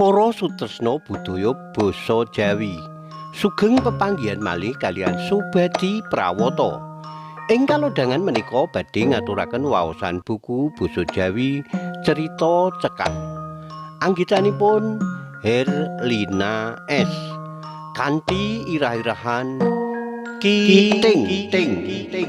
Para sutresna budaya basa Jawi, sugeng pepanggihan malih kaliyan Subadi Prawata. Ing kalodhangan menika badhe ngaturaken waosan buku basa Jawi Cerita Cekak. Anggitanipun Herlina S. Kanthi irah-irahan Kiting ting ting ting.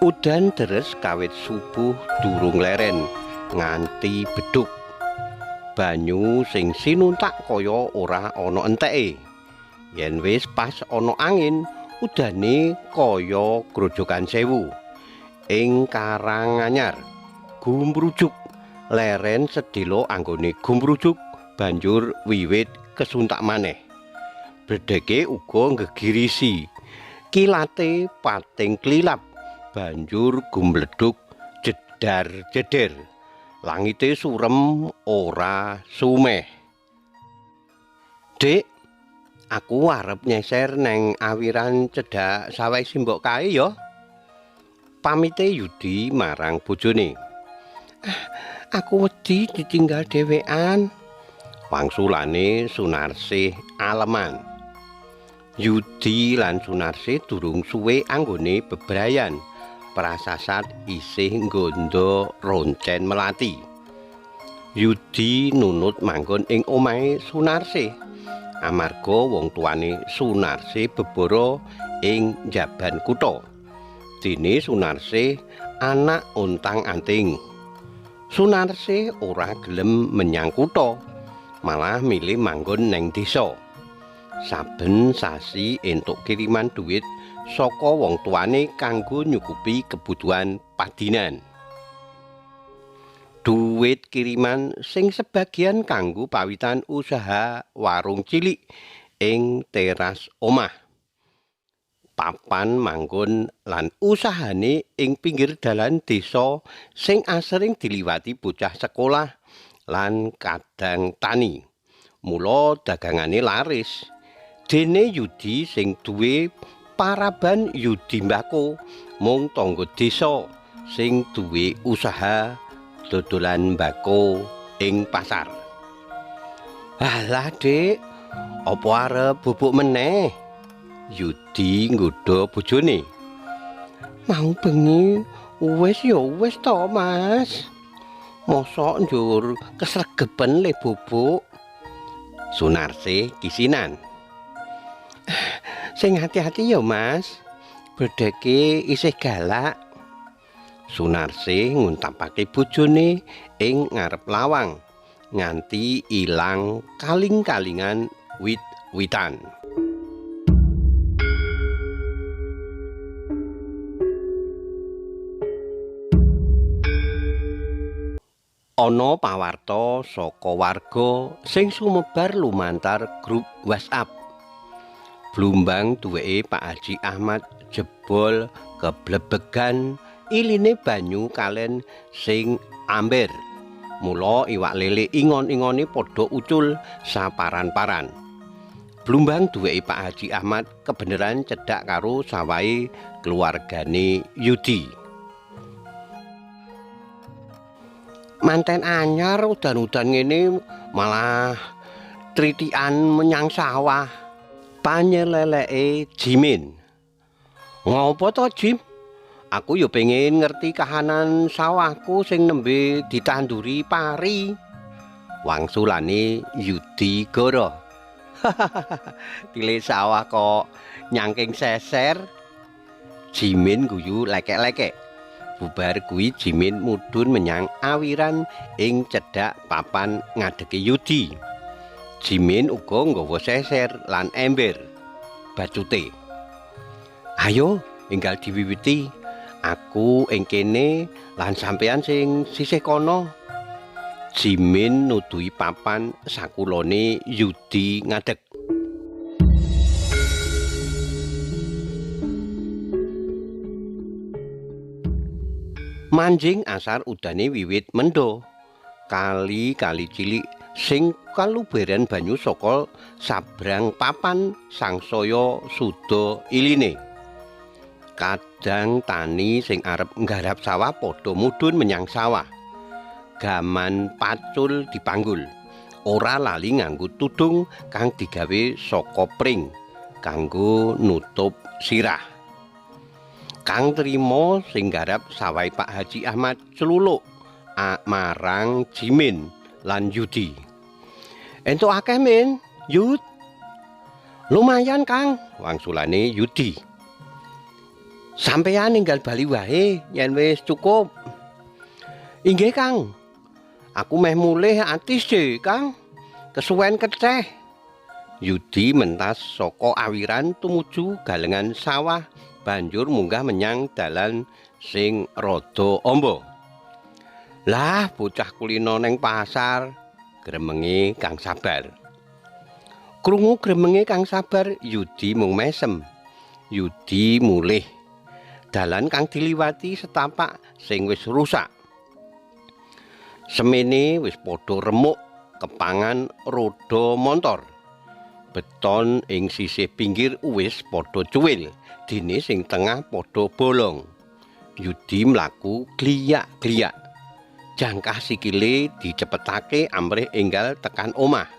Udan deres kawit subuh durung leren nganti beduk. Banyu sing sinuntak kaya ora ana enteke. Yen wis pas ana angin, udane kaya grojogan sewu. Ing Karanganyar, gumrujuk leren sedhela anggone gumrujuk banjur wiwit kesuntak maneh. Bledheke uga nggegirisi. Kilate pating klilap. Banjur gumledhuk jedar-jeder. Langite surem ora sumeh. Dik, aku arep nyeser neng awiran cedhak sawah simbok kae ya. Pamite Yudi marang bojone. Aku wedi ditinggal dhewean. Wangsulane Sunarsih aleman. Yudi lan Sunarsih durung suwe anggone bebrayan. Prasasat isih nggondo roncen melati. Yudi nunut manggon ing omahe Sunarsih amarga wong tuane Sunarsih bebara ing njaban kutha. Dene Sunarsih anak ontang-anting. Sunarsih ora gelem menyang kutha, malah milih manggon neng desa. Saben sasi entuk kiriman duit saka wong tuane kanggo nyukupi kebutuhan padinan. Duit kiriman sing sebagian kanggo pawitan usaha warung cilik ing teras omah. Papan manggon lan usahane ing pinggir dalan desa sing asring diliwati bocah sekolah lan kadang tani. Mula dagangane laris. Dene Yudi sing duwe paraban Yudi Mbako mung tangga desa sing duwe usaha dodolan mbako ing pasar. Alah, Dik, apa arep bubuk meneh? Yudi nggodha bojone. Mau bengi wis ya wis to, Mas. Mosok njur kesregepen le bubuk. Sunarsih kisinan. Sing hati-hati ya, Mas. Bledheke isih galak. Sunarsih nguntapake bojone ing ngarep lawang nganti ilang kaling-kalingan wit-witan. Ana pawarta saka warga sing sumebar lumantar grup WhatsApp. Blumbang duweke Pak Haji Ahmad jebol keblebegan iline banyu kalen sing amber. Mula iwak lele ingon-ingone padha ucul saparan-paran. Blumbang duweke Pak Haji Ahmad kebeneran cedhak karo sawahe keluargane Yudi. Manten anyar udan-udan ngene malah tritikan menyang sawah. Panyeleleke Jimin. Ngopo to, Jim? Aku yo pengen ngerti kahanan sawahku sing nembe ditanduri pari. Wangsulane Yudi Goro. Tile sawah kok nyangking seser. Jimin guyu lekek-lekek. Bubar kuwi Jimin mudhun menyang awiran ing cedhak papan ngadeke Yudi. Jimin uga nggawa seser lan ember bacute. Ayo enggal diwiwiti. Aku ing kene lan sampeyan sing sisih kono. Jimin nuduhi papan sakulone Yudi ngadeg. Manjing asar udane wiwit mendho. Kali-kali cilik sing kaluberan banyu saka sabrang papan sangsaya suda iline. Kadang tani sing arep nggarap sawah padha mudhun menyang sawah. Gaman pacul dipanggul. Ora lali nganggo tudung kang digawe saka pring kanggo nutup sirah. Kang trima sing nggarap sawahe Pak Haji Ahmad celuluk marang Jimin lan Yudi. Entuk akeh min, Yud. Lumayan Kang, wangsulane Yudi. Sampeyan ninggal bali wae yen wis cukup. Inggih Kang. Aku meh mulih atis je, Kang. Kesuwen keceh. Yudi mentas saka awiran tumuju galengan sawah banjur munggah menyang dalan sing rada amba. Lah bocah kulino neng pasar, gremenge Kang Sabar. Krungu gremenge Kang Sabar, Yudi mung mesem. Yudi mulih. Dalan kang diliwati setapak sing wis rusak. Semene wis padha remuk kepangan roda montor. Beton ing sisih pinggir wis padha cuwil, dene sing tengah padha bolong. Yudi mlaku gliyak-gliyak. Jangkah sikile dicepetake amrih enggal tekan omah.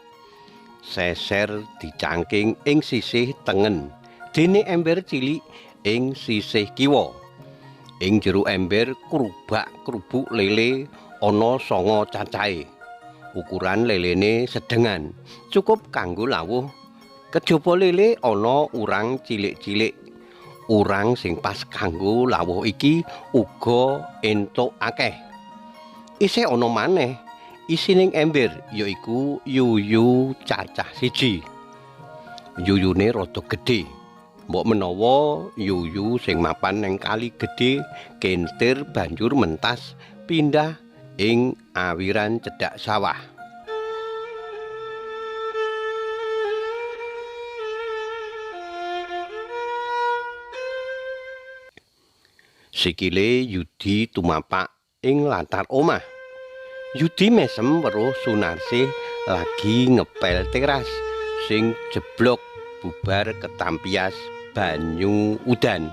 Seser dicangking ing sisih tengen, dene ember cilik ing sisih kiwa. Ing jero ember krubak-krubuk lele ana 9 cacahe. Ukuran lelene sedengan, cukup kanggo lawuh. Kejaba lele ana urang cilik-cilik. Urang sing pas kanggo lawuh iki uga entuk akeh. Isih ana maneh isining ember yaiku yuyu cacah 1. Yuyune rada gedhe. Mbok menawa yuyu sing mapan neng kali gedhe kentir banjur mentas pindah ing awiran cedhak sawah. Sikile Yudi tumapak ing latar omah. Yudi mesem weruh Sunarsih lagi ngepel teras sing jeblok bubar ketampias banyu udan.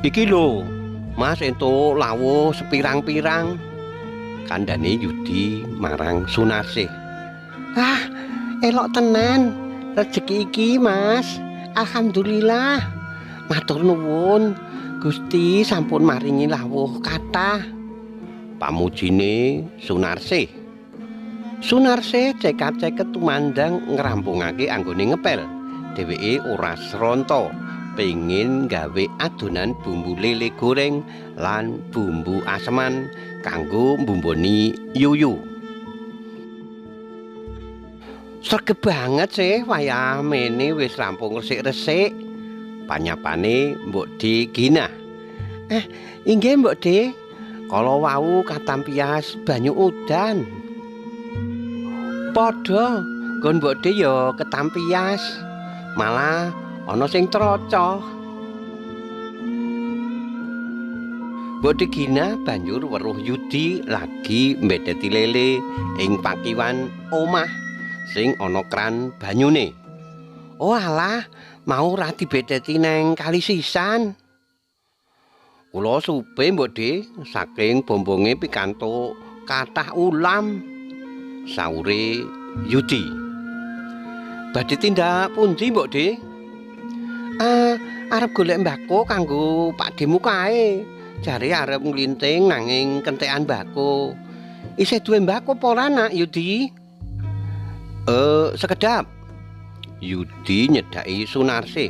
Iki lho, Mas entuk lawuh sepirang-pirang, kandhane Yudi marang Sunarsih. Ah, elok tenan rejeki iki, Mas. Alhamdulillah. Matur nuwun, Gusti sampun maringi lawuh kathah. Pamujine Sunarsih. Sunarsih cekat-ceket tumandang ngrampungake anggone ngepel. Dheweke ora sronta pengin gawe adonan bumbu lele goreng lan bumbu aseman kanggo mbumboni yuyu. Sregep banget sih wayah mene wis rampung resik-resik. Panyapane Mbok De Gina. Inggih Mbok De. Kala wau katampias banyu udan. Padha nggon Mbok De ya ketampias. Malah ana sing trocoh. Mbok De Gina banjur weruh Yudi lagi mbedheti lele ing pakiwan omah sing ana kran banyune. Oh alah, mau ora dibedheti neng kali sisan. Kula supe Mbok De, saking bombonge pikantuk kathah ulam. Saure Yudi. Badhe tindak pundi Mbok De? Arep golek mbako kanggo pakdemu kae. Jare arep nglinting nanging kentekan mbako. Isih duwe mbako apa ora nak Yudi? Sekedap. Yudi nyedhaki Sunarsih.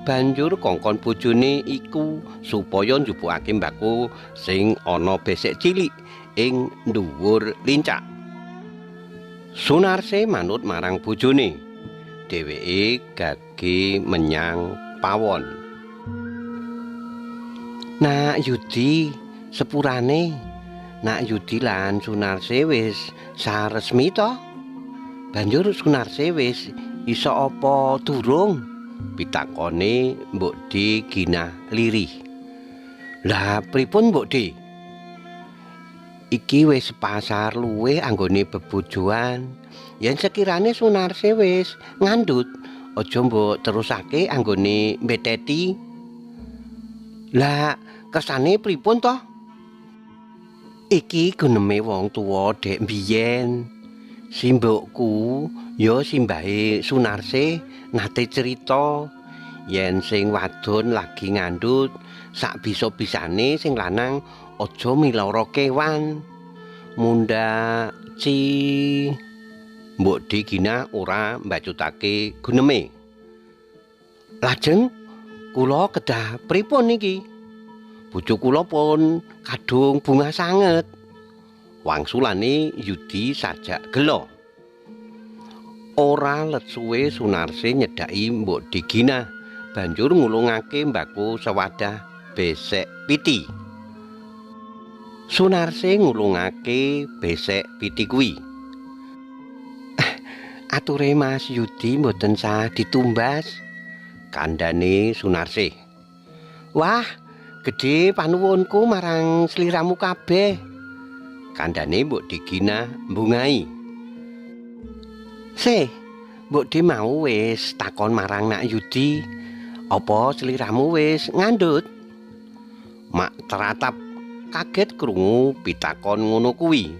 Banjur kongkon bojone iku supaya njupukake mbako sing ana besek cilik ing dhuwur lincak. Sunarsih manut marang bojone. Dheweke gage menyang pawon. Nak Yudi, sepurane. Nak Yudi lan Sunarsih wis saresmi to? Banjur Sunarsih wis iso apa durung? Pitakone Mbok De Gina lirih. Lah pripun Mbok De? Iki wis pasar luwih anggone bebojoan. Yen sekirane Sunarse wis ngandhut, aja mbok terusake anggone mbeteti. Lah, kersane pripun toh? Iki guneme wong tuwa dek mbiyen. Simbokku ya simbahe Sunarse nate cerita yen sing wadon lagi ngandhut sak bisa-bisane sing lanang aja milara kewan. Mundhak ci Mbok Gina ora mbacutake guneme. Lajeng kula kedah pripun niki? Bojo kula pun kadung bungah sanget. Wangsulane Yudi sajak gela. Ora let suwe Sunarse nyedhaki Mbok Gina banjur ngulungake mbako sewadah besek piti. Sunarse ngulungake besek piti kuwi. Ature Mas Yudi mboten sah ditumbas, kandhane Sunarse. Wah, gedhe panuwunku marang sliramu kabeh, kandhane Mbok Gina mbungahi. Sih, Mbok De mau wis takon marang Nak Yudi, apa sliramu wis ngandhut? Mak teratap kaget krungu pitakon ngono kuwi.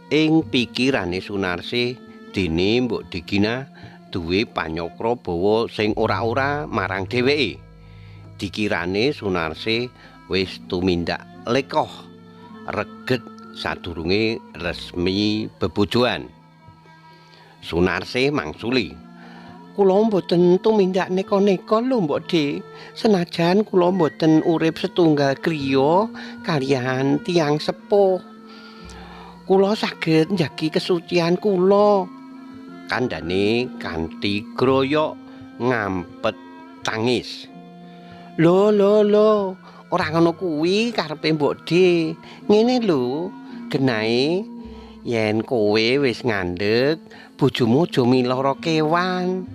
Ing pikirane Sunarse, dene Mbok Gina duwe panyokra bawa sing ora-ora marang dheweke. Dikirane Sunarse wis tumindak lekoh reget sadurunge resmi bebojoan. Sunarse mangsuli, "Kula mboten tumindak neka-neka lho Mbok De. Senajan kula mboten urip setunggal griya kaliyan tiyang sepuh. Kula saged njagi kesucian kula." Kandhane kanthi groyok ngampet tangis. "Lho lho lho, ora ngono kuwi karepe Mbok De. Ngene lho, genahe yen kowe wis ngandhek, bojomu aja milara kewan."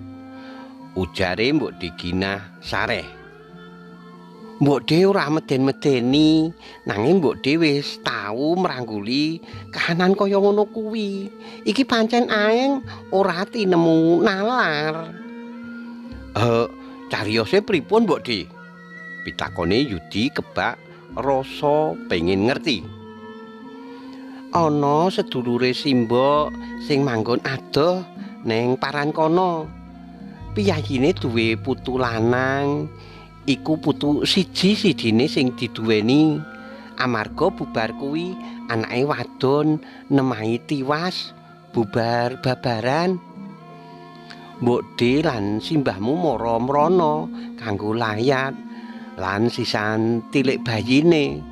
Ujare Mbok Gina sareh. Mbok De ora meden-medeni, nanging Mbok De wis tau mrangguli kahanan kaya ngono kuwi. Iki pancen aeng ora tinemu nalar. Cariyose pripun Mbok De? Pitakone Yudi kebak rasa pengin ngerti. Ana sedulure simbok sing manggon adoh ning paran kono. Piyayine duwe putu lanang. Iku putu siji-sijine sing diduweni. Amarga bubar kuwi anake wadon nemahi tiwas bubar babaran. Mbok De lan simbahmu mara mrana kanggo layat lan sisan tilik bayine.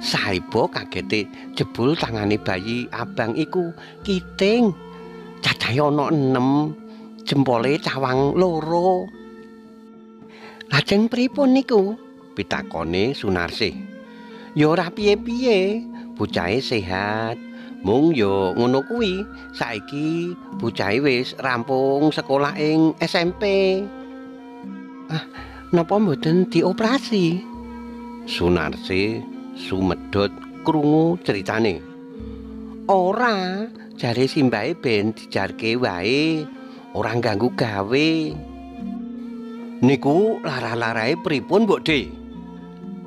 Saiba kagete jebul tangane bayi abang iku kiting. Cacahe ana 6, jempole cawang 2. Lajeng pripun niku? Pitakone Sunarse. Ya ora piye-piye, bocahe sehat. Mung ya ngono kuwi, saiki bocahe wis rampung sekolah ing SMP. Ah, napa mboten dioperasi? Sunarse sumedhot krungu critane. Ora, jare simbahe ben dijarke wae, ora ganggu gawe. Niku lara-larae pripun Mbok De?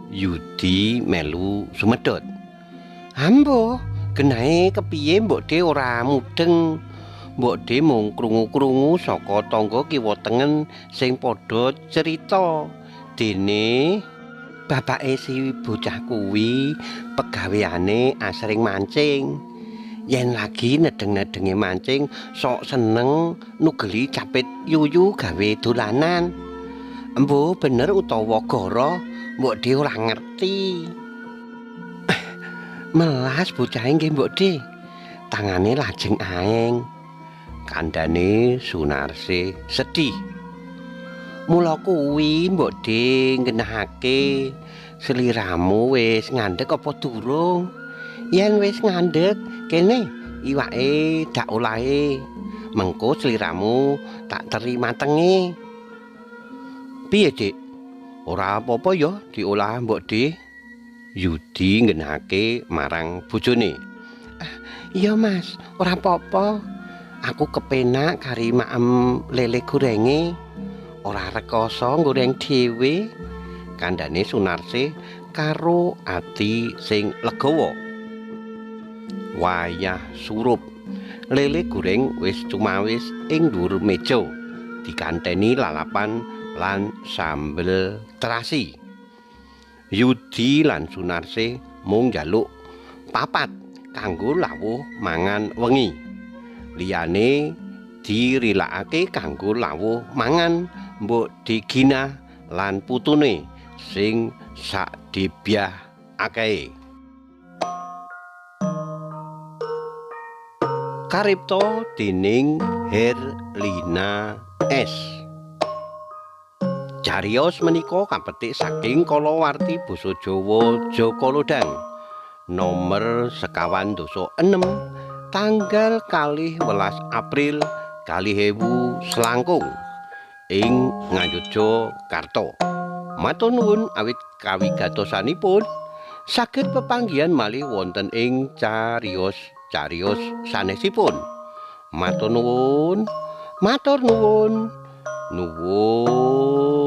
Yudi melu sumedhot. Ambo, genahe kepiye Mbok De ora mudeng. Mbok De mung krungu-krungu saka tangga kiwa tengen sing padha cerita. Dene bapake si bocah kuwi pegaweane asring mancing. Yen lagi nedeng-nedenge mancing, sok seneng nugeli capit yuyu gawe dolanan. Embuh bener utawa goro, Mbok De ora ngerti. Melas bocahe nggih Mbok De. Tangane lajeng aeng. Kandhane Sunarse sedih. Mula kuwi Mbok De nggenahake sliramu wis ngandhek apa durung? Yen wis ngandhek, kene iwake dak olahe. Mengko sliramu tak teri matenge. Piye, Dik? Ora apa-apa ya diolah Mbok De. Yudi nggenahake marang bojone. Iya Mas, ora apa-apa. Aku kepenak kari maem lele gorenge. Ora rekoso goreng dhewe. Kandhane Sunarsih karo ati sing legawa. Wayah surup. Lele goreng wis cumawis ing dhuwur meja, dikanteni lalapan lan sambel terasi. Yudi lan Sunarsih mung njaluk papat kanggo lawuh mangan wengi. Liyane dirilakake kanggo lawuh mangan mbok Digina lan putune sing sakdebyah akehe. Karipta dening Herlina S. Cariyos menika kapetik saking kalawarti basa Jawa Jaka Lodhang nomer 26 tanggal 12 April 2000 ing Ngayogyakarta. Matur nuwun awit kawigatosanipun, saged pepanggihan malih wonten ing cariyos-cariyos sanesipun. Matur nuwun, matur nuwun, nuwun.